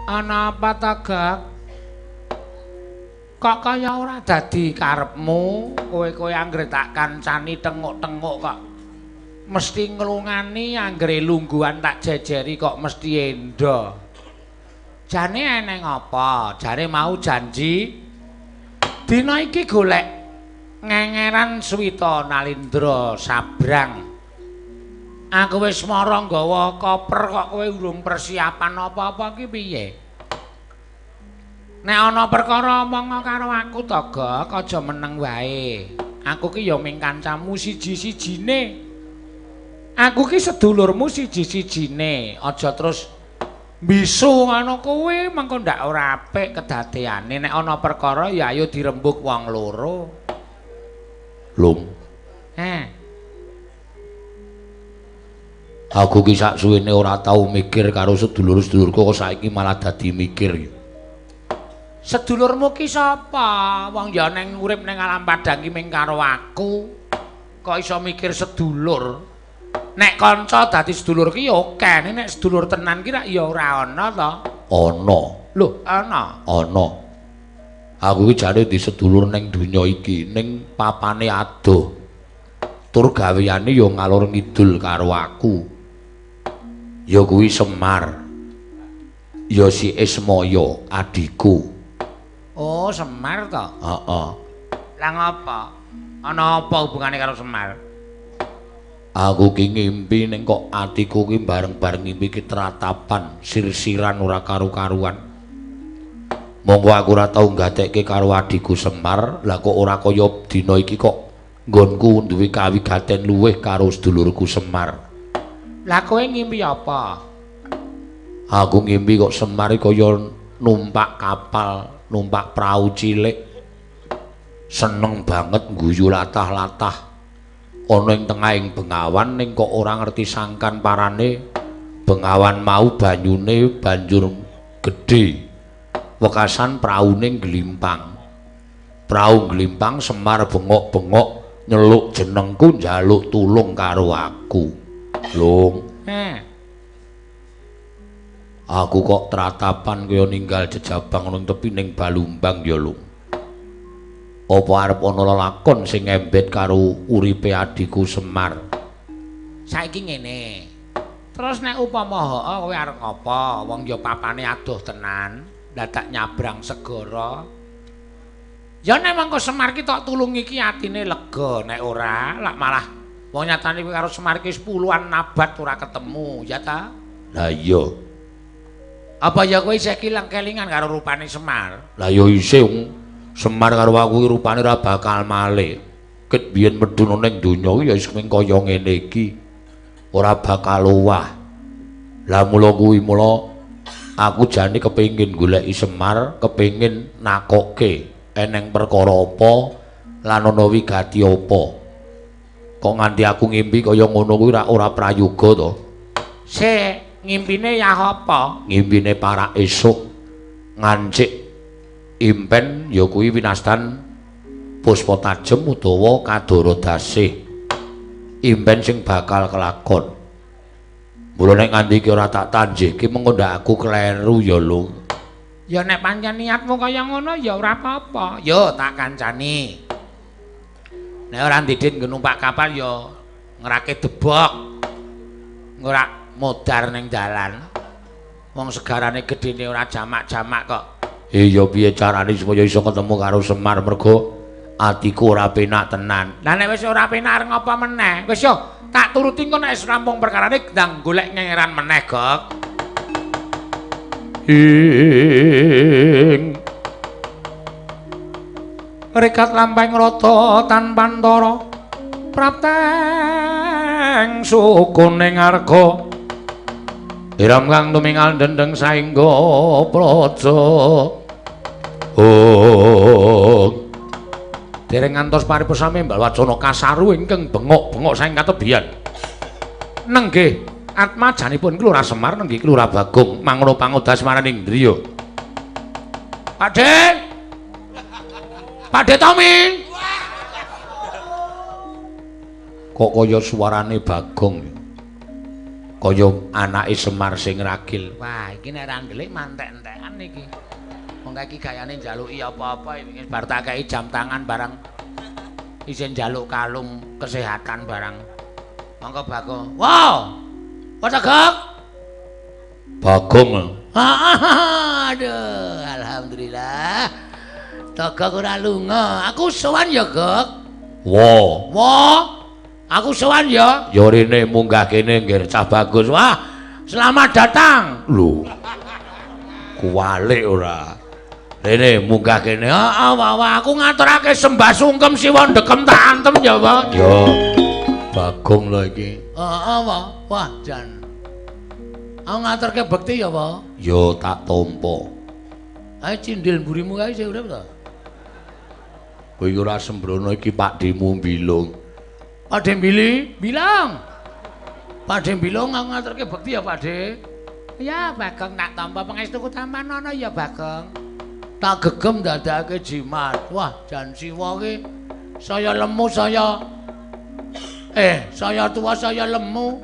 Ana apa ta, Gak? Kok kaya ora dadi karepmu? Kowe-kowe anggere tak kancani tenguk-tenguk kok mesti nglungani, anggere lungguhan tak jejeri kok mesti endo. Jane eneng apa? Jare mau janji dina iki golek ngengeran Swita Nalindra sabrang. Aku wis mara nggawa koper kok kowe urung persiapan apa-apa ki piye? Nek ana perkara omong karo aku to, Gok, aja meneng wae. Aku ki ya ming kancamu siji-sijine. Aku ki sedulurmu siji-sijine. Aja terus bisu ngono kuwi, mengko ndak ora apik kedadeane. Nek ana perkara ya ayo dirembug wong loro. Lung. Aku ki sak suwene ora tau mikir karo sedulur-sedulurku kok saiki malah dadi mikir. Sedulurmu ki sapa? Wong ya neng urip neng alam padang ki ming karo aku. Kok iso mikir sedulur? Nek kanca dadi sedulur ki ya oke, nek sedulur tenan ki rak ya ora ana to. Ana. Lho, ana. Ana. Aku ki jane di sedulur ning donya iki, ning papane adoh. Tur gaweane ya ngalor ngidul karo aku. Ya kuwi Semar. Ya si Ismaya, adhiku. Oh, Semar to? Heeh. Lah ngapa? Ana apa hubungane karo Semar? Aku ki ngimpi ning kok atiku ki bareng-bareng ngimpi ki tratapan, sirsiran ora karu-karuan. Monggo aku ora tau nggatekke karo adhiku Semar, lah kok ora kaya dina iki kok nggonku duwe kawigaten luwih karo sedulurku Semar. Lah kowe ngimpi apa? Aku ngimpi kok Semar kaya numpak kapal, numpak prau cilik. Seneng banget guyu latah-latah. Ana ing tengahing bengawan ning kok ora ngerti sangkan parane bengawan mau banyune banjur gedhe. Wekasan praune ngglimpang. Prau ngglimpang, Semar bengok-bengok nyeluk jenengku njaluk tulung karo aku. Lung. Aku kok tratapan kaya ninggal jejabang nang tepi ning Balumbang ya, Lung. Apa arep ana lelakon sing ngembet karo uripe adhiku Semar? Saiki ngene. Terus nek upama heeh kowe arep apa? Wong ya papane adoh tenan, dadak nyabrang segara. Ya nek mangko Semar ki tok tulungi ki atine lega, nek ora lak malah wong nyatane kowe karo Semar ki 10-an abad ora ketemu, ya ta? Lah iya. Apa ya kowe isih kelingan karo rupane Semar? Lah ya isih. Semar karo aku iki rupane ora bakal malih. Ket biyen medhun ning donya iki ya wis mung kaya ngene iki. Ora bakal owah. Lah mula kuwi mula aku jane kepengin goleki Semar, kepengin nakokke eneng perkara apa lan ana wigati apa. Kok nganti aku ngimpi kaya ngono kuwi ora prayoga to? Sik, ngimpine ya apa? Ngimpine parak esuk ngancik impen ya kuwi winastan Puspa Tajem utawa Kadara Dasih. Impen sing bakal kelakon. Mula nek nganti iki ora tak tanjihke mengko ndak aku kleru ya, Lung. Ya nek pancen niatmu kaya ngono ya ora apa-apa. Yo tak kancani. Nek ora ndidit nggo numpak kapal ya ngerake debok. Ora modar ning dalan. Wong segarane gedene ora jamak-jamak kok. Iya piye carane supaya iso ketemu karo Semar mergo atiku ora penak tenan. Lah nek wis ora penak arep ngapa meneh? Wis yo tak turuti engko nek wis rampung perkarane ndang golek ngengeran meneh, Gok. Ing rekat lampahing rata tanpa antara prapteng sukune ngarga iram kang tumingal dendeng saengga praja. Oh. Dereng ngantos paripurna membal wacana kasaru ingkang bengok-bengok saking katebian. Nenggih atmajanipun Ki Lurah Semar nenggih Ki Lurah Bagong mangono pangodas maraning driya. Pakde. Pakde Tommy. Kok kaya suarane Bagong. Kaya anake Semar sing ragil. Wah, iki nek ra ndelik mantek-entekan iki. Wong iki gayane njaluki apa-apa iki bar tak kei jam tangan barang. Isin njaluk kalung kesehatan barang. Monggo Bagong. Wow. Apa Gong? Bagong. Aduh, alhamdulillah. Togok ora lunga. Aku sowan ya, Gok. Wo. Wo. Aku sowan ya. Ya rene munggah kene nggih cah bagus. Wah, selamat datang. Lho. Kuwalik ora. Rene munggah kene. Heeh, wah, wah, aku ngaturake sembah sungkem siwa ndekem tak antem ya, Pak. Ya. Bagong lho iki. Heeh, wah. Wah, jan. Aku ngaturke bekti ya, Pak. Ya tak tampa. Ae cindil mburimu kae isih urip to? Kowe ora sembrono iki Pakdhemu Bilung. Pakdhe Bili, bilang. Pakdhe Bilung aku ngaturke bekti ya, Pakdhe. Ya, Bagong tak tampa pangestuku tampan ana ya, Bagong. Tak gegem dadake jimat. Wah, jan siwa ki saya lemu saya saya tua saya lemu.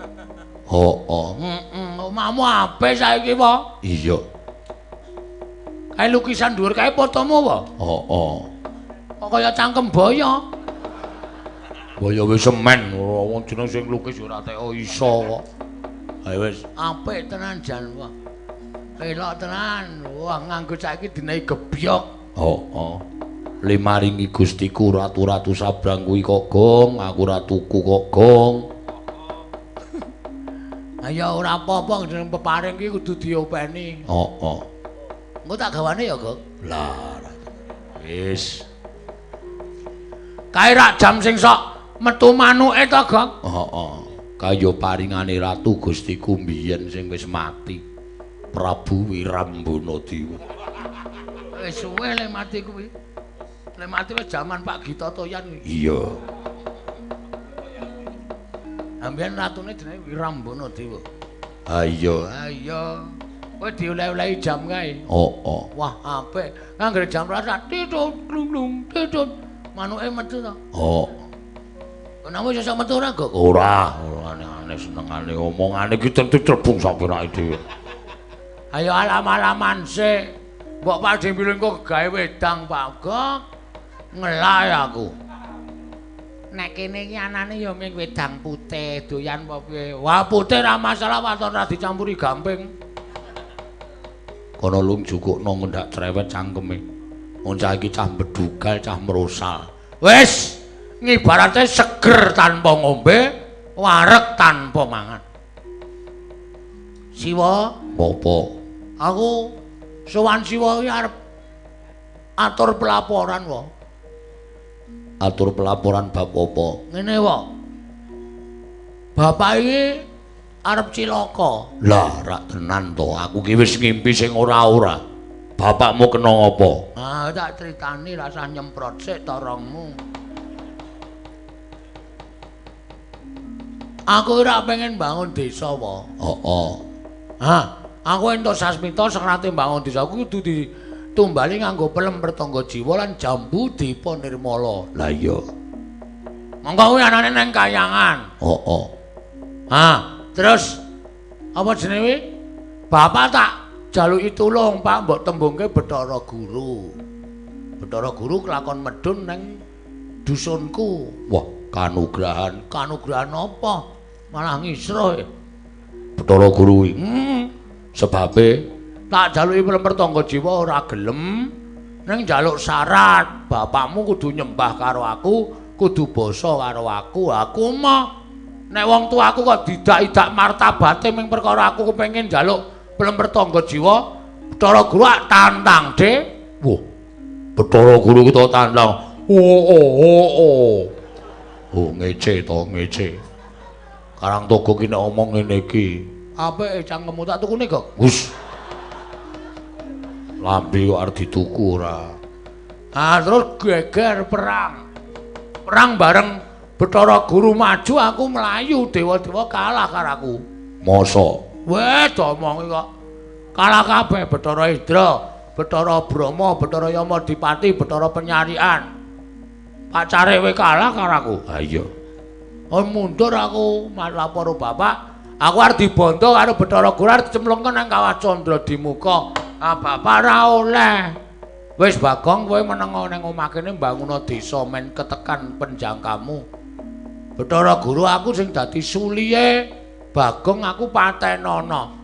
Heeh. Heeh, omahmu apik saiki, Pak. Iya. Kae lukisan dhuwur kae fotomu, Pak? Heeh. Kok kaya cangkem boyo. Boyo wis semen, wong jeneng sing lukis ora teko iso kok. Ayo wis apik tenan jan, wah. Elok tenan. Wah, nganggo saiki dinehi gebyok. Heeh. Limaringi Gustiku ratu-ratu sabrang kuwi kok gong, aku ora tuku kok gong. Ayo ora apa-apa jeneng peparing ki kudu diopeni. Heeh. Engko tak gawane ya, Gok. Lah, wis. Kae rak jam sing sok metu manuke to, Gok? Heeh. Kaya paringane Ratu Gustiku mbiyen sing wis mati. Prabu Wirambana Dewa. Wis suwe le mati kuwi. Le mati wis jaman Pak Gita Toyan kuwi. Iya. Ambiyen ratune jenenge Wirambana Dewa. Ha iya. Ha iya. Kowe dioleh-olehi jam kae. Heeh. Wah, apik. Anggere jam rasa titut glung-glung titut. Manuke metu to? Heeh. Kenapa iso metu ora, Gok? Ora, ora aneh-aneh senengane omongane iki tentu trebung sak penake dhewe. Ayo alam-alaman sik. Mbok Pakdhe Bilung kok gawe wedang, Pak Gok. Ngelak aku. Nek kene iki anane ya mung wedang putih, doyan apa piye? Wah, putih ra masalah waton ra dicampuri gamping. Kono lung jukukno ngendak cerewet cangkeme. Wong cah iki cah bedugal, cah merosal. Wis, ngibarate seger tanpa ngombe, wareg tanpa mangan. Siwa, apa? Aku sowan Siwa iki arep atur pelaporan wae. Atur pelaporan bab apa? Ngene wae. Bapak iki arep cilaka. Lah, rak tenan to. Aku ki wis ngimpi sing ora-ora. Bapakmu kena apa? Ah, tak critani rasah nyemprot sik torongmu. Aku ora pengen bangun desa wae. Heeh. Ha, aku entuk sasmita serate bangun desa ku kudu ditumbali nganggo pelem pertangga jiwa lan jambu dipa nirmala. Lah iya. Monggo kuwi anane nang kayangan. Heeh. Ha, terus apa jenenge kuwi? Bapak tak jaluki tulung, Pak, mbok tembungke Bathara Guru. Bathara Guru kelakon medhun nang dusunku. Wah, kanugrahan. Kanugrahan apa? Malah ngisruh. Bathara Guru kuwi. Sebabe tak jaluki pelem pertangga jiwa ora gelem, ning njaluk syarat, bapakmu kudu nyembah karo aku, kudu basa karo aku. Aku mah nek wong tuaku kok didak-idak martabate ming perkara aku kepengin njaluk pelem pertangga jiwa, Bathara Guru ak tantang, Dik. Wah, Bathara Guru ki to tantang. Oh oh oh oh. Oh ngece to, ngece. Karang Togo ki nek omong ngene iki. Apike cangkemmu tak tukune, Gok. Gus. Lambe kok arep dituku ora. Ah, terus geger perang. Perang bareng Bathara Guru maju, aku mlayu, dewa-dewa kalah karo aku. Mosok? Weh, diomongi kok. Kalah kabeh Bathara Indra, Bathara Brahma, Bathara Yama Dipati, Bathara Penyarian. Pacare we kalah karo aku. Ha iya. Oh, mundur aku, lapor bapak. Aku arep dibondo karo Bathara Guru arep dicemplungke nang Kawah Candra di muka. Ah bapak ora oleh. Wis Bagong kowe meneng nang omah kene mbanguna desa men ketekan penjangkamu. Bathara Guru aku sing dadi suliye Bagong aku patenono.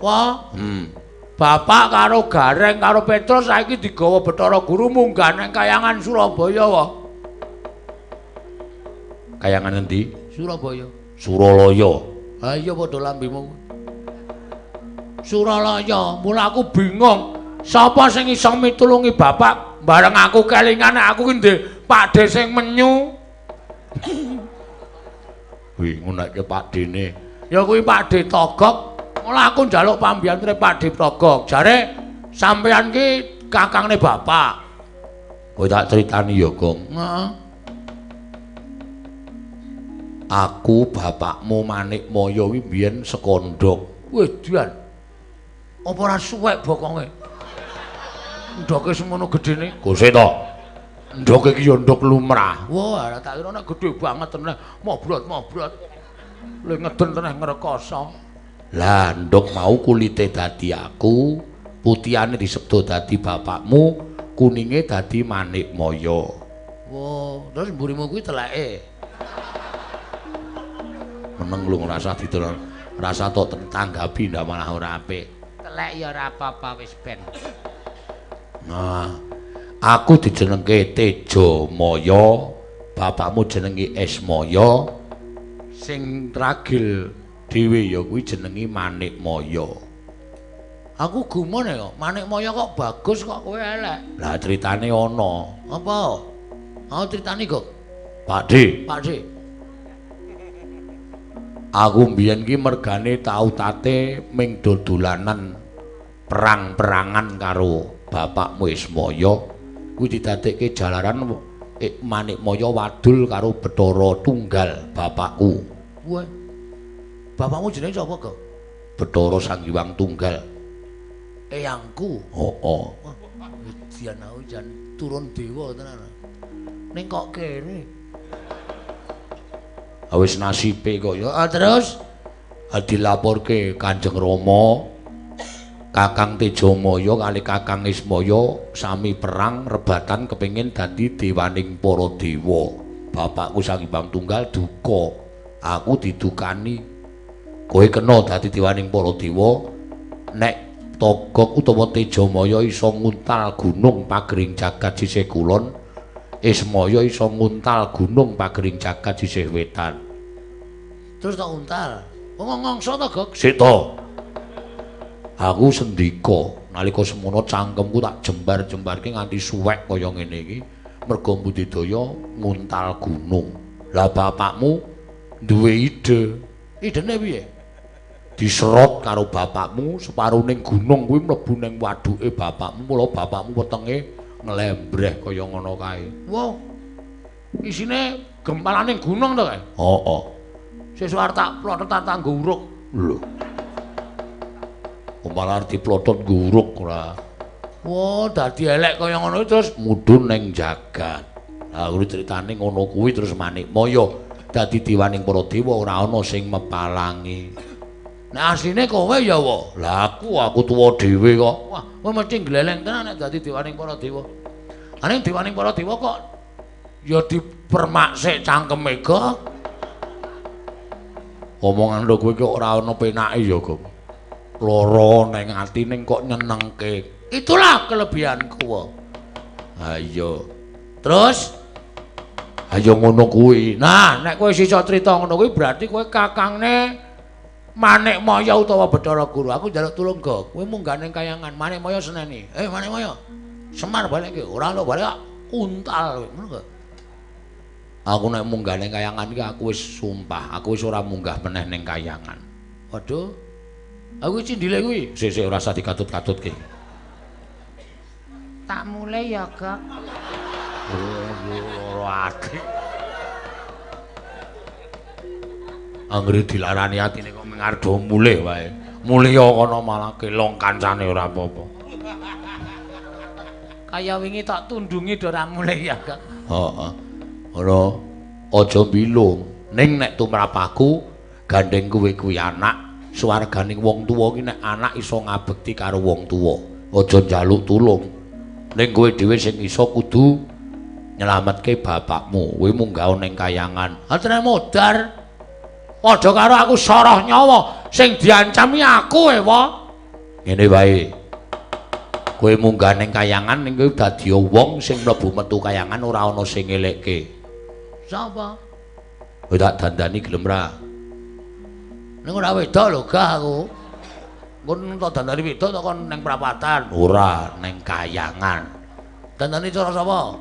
Wah, Bapak karo Gareng karo Petrus saiki digawa Bathara Guru munggah nang kayangan Surabaya wae. Kayangan endi? Surabaya. Suralaya. Ha iya padha lambemu. Suralaya, mula aku bingung. Sapa sing iso mitulungi bapak bareng aku kelingan aku ki ndek Pakde sing menyu. Kuwi ngonekke Pakdene. Ya kuwi Pakde Togok. Mula aku njaluk pambiyantune Pakde Togok. Jare sampeyan ki kakangne bapak. Kowe tak critani ya, Gong. Heeh. Aku bapakmu Manikmaya kuwi biyen sekondhok. Wedian. Apa ora suwek bokonge? Ndoke semono gedene. Gose to. Ndoke iki ya ndok lumrah. Wah, tak kira nek gedhe banget tenan. Mobrot-mobrot. Le ngeden tenan ngrekoso. Lah, ndok mau kulite dadi aku, putihane disebut dadi bapakmu, kuninge dadi Manikmaya. Wah, terus mburimu kuwi teleke. Meneng lho ngrasa diterang, rasa tok tanggapi ndak malah ora apik. Telek ya ora apa-apa wis ben. Nah, aku dijenengke Tejamaya, bapakmu jenenge Esmaya, sing ragil dhewe ya kuwi jenenge Manikmaya. Aku gumun ya, Manikmaya kok bagus kok kowe elek. Lah critane ana. Apa? Aku critane kok. Pakde. Pakde. Aku mbiyen ki mergane tau tate ming dodolanan perang-perangan karo bapakmu Ismaya kuwi didadekke jalaran Manikmaya wadul karo Bathara Tunggal bapakku. Wah. Bapakmu jenenge sapa, Gok? Bathara Sang Hyang Tunggal. Eyangku. Heeh. Wedian aku jan turun dewa tenan. Ning kok kere. Wis nasibe kok ya. Terus dilaporke Kanjeng Rama, Kakang Tejamaya kali Kakang Ismaya sami perang rebatan kepengin dadi dewaning para dewa. Bapakku Sang Hyang Tunggal duka, aku didukani. Kowe kena dadi dewaning para dewa nek Togok utawa Tejamaya iso nguntal gunung pagering jagat sisih kulon, Ismaya iso nguntal gunung pagering jagat sisih wetan. Terus tak untal. Wong ngongso to, Gok? Sik to. Aku sendika nalika semono cangkemku tak jembar-jembarke nganti suwek kaya ngene iki merga budidaya nguntal gunung. Lah bapakmu duwe ide. Idene piye? Diserot karo bapakmu separuning gunung kuwi mlebu ning waduke bapakmu, mula bapakmu wetenge nglembreh kaya ngono kae. Wah. Isine gempalaning gunung to kae? Heeh. Sesuk arep tak plotot tak nggo uruk. Lho. Malah diplotot nggo uruk ora. Wah, dadi elek kaya ngono terus mudhun ning jagat. Lah kuwi critane ngono kuwi terus Manikmaya dadi dewaning para dewa ora ana sing mepalangi. Nek asline kowe ya wa. Lah aku tuwa dhewe kok. Wah, kowe mesti gleleng tenan nek dadi dewaning para dewa. Aning dewaning para dewa kok ya dipermak sik cangkeme kok. Omongan lho kowe kok ora ana penake ya, Gong. Lara ning ati ning kok nyenengke. Itulah kelebihanku. Ha iya. Terus ayo ngono kuwi. Nah, nek kowe iso crita ngono kuwi berarti kowe kakangne Manikmaya utawa Bathara Guru. Aku njaluk tulung, Gok. Kowe munggah ning kayangan Manikmaya seneni. Manikmaya. Semar balik ki. Ora ono balik untal kowe. Ngono kok. Aku nek munggah ning kayangan iki aku wis sumpah, aku wis ora munggah meneh ning kayangan. Waduh. Aku cindile kuwi. Sik sik ora usah dikatut-katutke. Tak mulai ya, Gok. Loro ati. Anggere dilarani atine kok mengardo mulih wae. Mulih kono malah kelong kancane ora apa-apa. Kaya wingi tak tundungi do ora mulih ya, Gok. Heeh. Ora aja bilung. Ning nek tumrap aku Gandeng kowe kuwi anak, swarganing wong tuwa ki nek anak iso ngabekti karo wong tuwa. Aja njaluk tulung. Ning kowe dhewe sing iso kudu nyelametke bapakmu. Kowe munggah ning kayangan. Atrene modar. Padha karo aku soroh nyawa sing diancami aku ewa. Ngene wae. Kowe munggah ning kayangan ning kowe dadi wong sing mlebu metu kayangan ora ana sing ngelekke. Sapa? Kowe tak dandani gelem ra? Ning ora wedok lho gah aku. Engko tak dandani wedok tak kon ning prapatan. Ora, ning kayangan. Dandani cara sapa?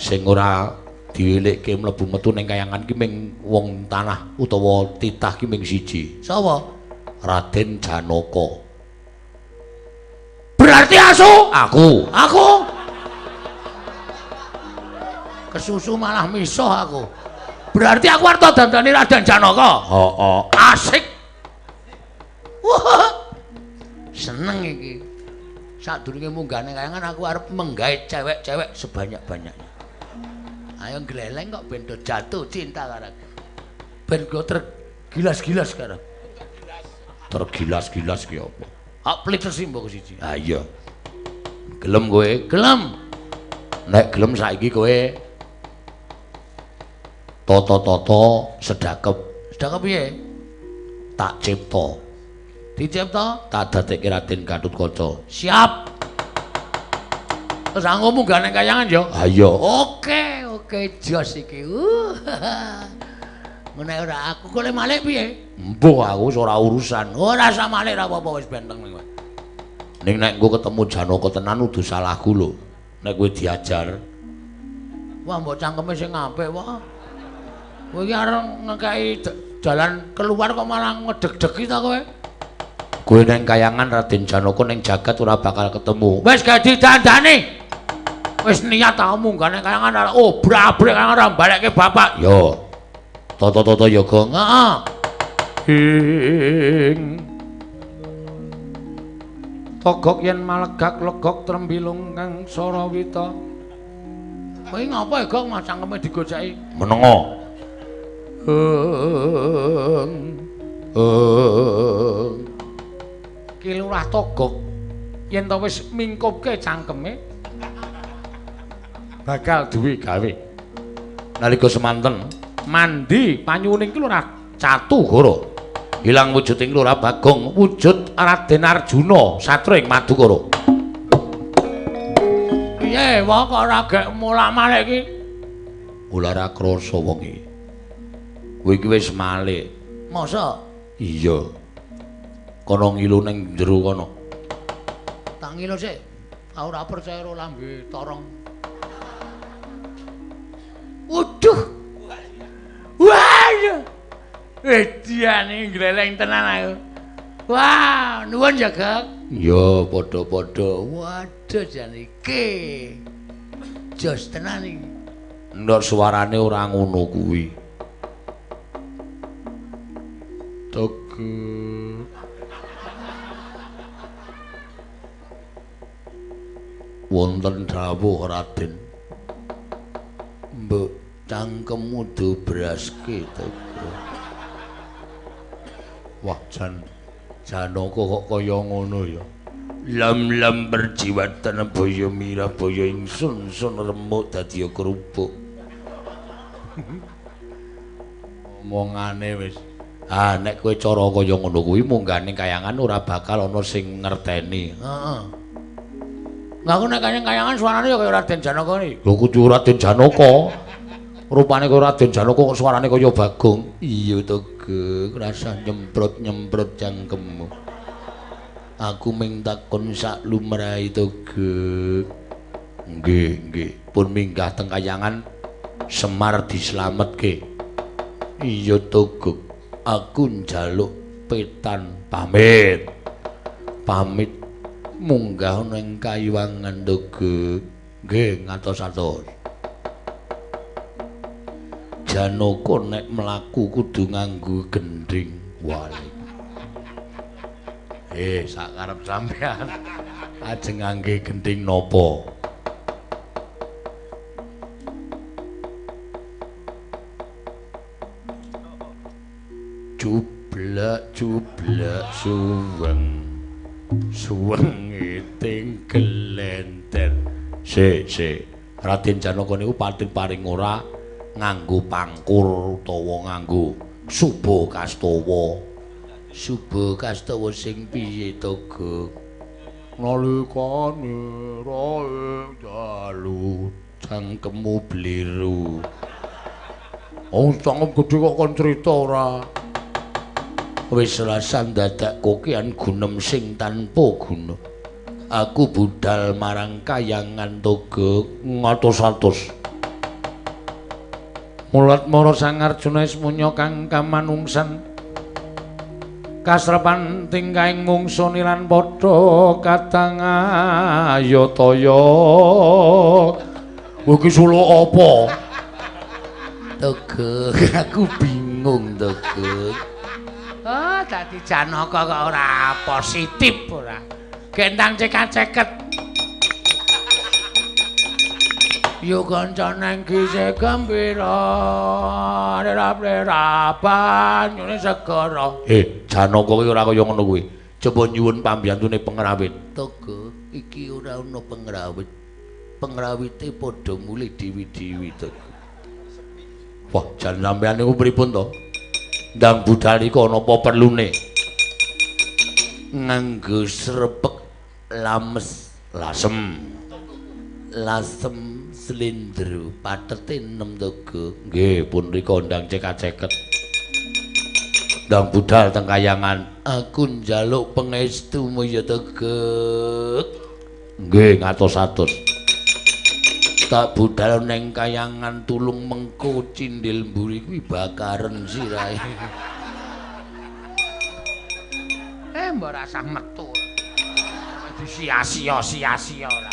Sing ora diwelekke mlebu metu ning kayangan ki ming wong tanah utawa titah ki ming siji. Sapa? Raden Janaka. Berarti asu? Aku. Aku. Kesusu malah misuh aku. Berarti aku arep dandani Raden Janaka. Heeh. Asik. Wah. Seneng iki. Sadurunge munggah ning kayangan aku arep menggait cewek-cewek sebanyak-banyaknya. Ayo gleleng kok ben do jatuh cinta karo aku. Ben go tergilas-gilas karo. Tergilas-gilas ki apa? Hak pelit mbok siji. Ha iya. Gelem kowe? Gelem. Nek gelem saiki kowe toto-toto sedakep. Sedakep piye? Tak cipta. Dicipta? Tak dadekke Raden Gatotkaca. Siap. Terus aku munggah ning kayangan ya? Ha iya. Oke, oke jos iki. Ngene ora aku kok le malik piye? Mbuh aku wis ora urusan. Ora usah malik ora apa-apa wis benteng kowe. Ning nek engko ketemu Janaka tenan udu salahku lho. Nek kowe diajar. Wah mbok cangkeme sing apik wah. Kowe iki arep ngekeki jalan keluar kok malah ngedeg-degi ta kowe? Kowe ning kayangan Raden Janaka ning jagat ora bakal ketemu. Wis gak didandani. Wis niat ta munggah ning kayangan obrak-abrik kayangan ora balekke bapak. Yo. Toto-toto ya, Gong. Heeh. Ing Togok yen malegak legok trembilung kang Sarawita. Kowe ngapa ya, Gong, mas cangkeme digoceki? Menengo. Ki Lurah Togok yen to wis mingkupke cangkeme bakal duwe gawe. Nalika semanten mandi panyuning ki Lurah Catugara. Ilang wujuding Lurah Bagong wujud Raden Arjuna satria ing Madukara. Piye wae kok ora gek mulak-malik iki? Ora krasa wong iki. Kowe iki wis malik. Masa? Iya. Kono ngilu ning jero kono. Tak ngilu sik. Aku ora percaya karo lambe torong. Waduh. Waduh. Ediane gleleng tenan aku. Wah, nuwun ya, Gek. Ya, padha-padha. Waduh jan iki. Jos tenan iki. Ndok suarane ora ngono kuwi. Togok. Wonten dawuh Raden. Mbok cangkemmu dobraske Togok. Wah, jan Janaka kok kaya ngono ya. Lam-lam perjiwatan baya mirah baya ingsun sun remuk dadi kerupuk. Omongane wis. Ah, nek kowe cara kaya ngono kuwi munggah ning kayangan ora bakal ana sing ngerteni. Heeh. Lah aku nek kayangan suarane ya kaya Raden Janaka iki. Lho kudu Raden Janaka. Rupane kaya Raden Janaka kok suarane kaya Bagong. Iya to, Gek, rasah nyemprot-nyemprot cangkemmu. Aku ming takon sak lumrahe to, Gek. Nggih, nggih. Pun minggah teng kayangan Semar dislametke. Iya to, Gek. Aku njaluk petan pamit. Pamit munggah ning kayuwangan to, Gek. Nggih, ngatos-atos. Janaka nek mlaku kudu nganggo gendhing. Wale. Sak karep sampean ajeng ngangge gendhing napa? Jublek suweng. Suweng iting gelenter. Sik, sik. Raden Janaka niku pating paring ora nganggo pangkur utawa nganggo suba kastawa. Suba kastawa sing piye to, Gek? Nalikane rae dalu cangkemmu bliru. Oh, cangkem gedhe kok kon crita ora. Wis rasan dadak kokean gunem sing tanpa guna. Aku budal marang kayangan to, Gek, ngatos-atos. Mulat mara Sang Arjuna wis munya kang kamanungsan. Kasrepan tingkahing mungsu nilan padha kadang ayataya. Kowe iki suluk apa? Togok, aku bingung Togok. Oh, dadi Janaka kok ora positif ora. Gendang cekak-ceket. Yo kanca nang kisih gembira, rap-rap banyune segara. Janaka iki ora kaya ngono kuwi. Coba nyuwun pambiyantune pengrawit. Togok, iki ora ana pengrawit. Pengrawite padha mulih dewi-dewi Togok. Wah, jan sampeyan niku pripun to? Ndang budal iku ana apa perlune? Nganggo srepek lames, lasem. Lasem slendro patete 6 Togok. Nggih, pun rika ndang cekak-ceket. Ndang budal teng kayangan. Aku njaluk pangestumu ya Togok. Nggih, ngatos-atos. Tak budal neng kayangan tulung mengko cindil mburi kuwi bakaren sirahe. Mbok rasah metu. Disia-sia sia-sia ora.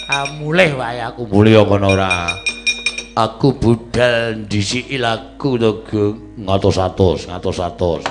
Ah mulih wae aku. Mulih kono ora. Aku budal ndhisiki laku to, Geng. Ngatos-atos, ngatos-atos.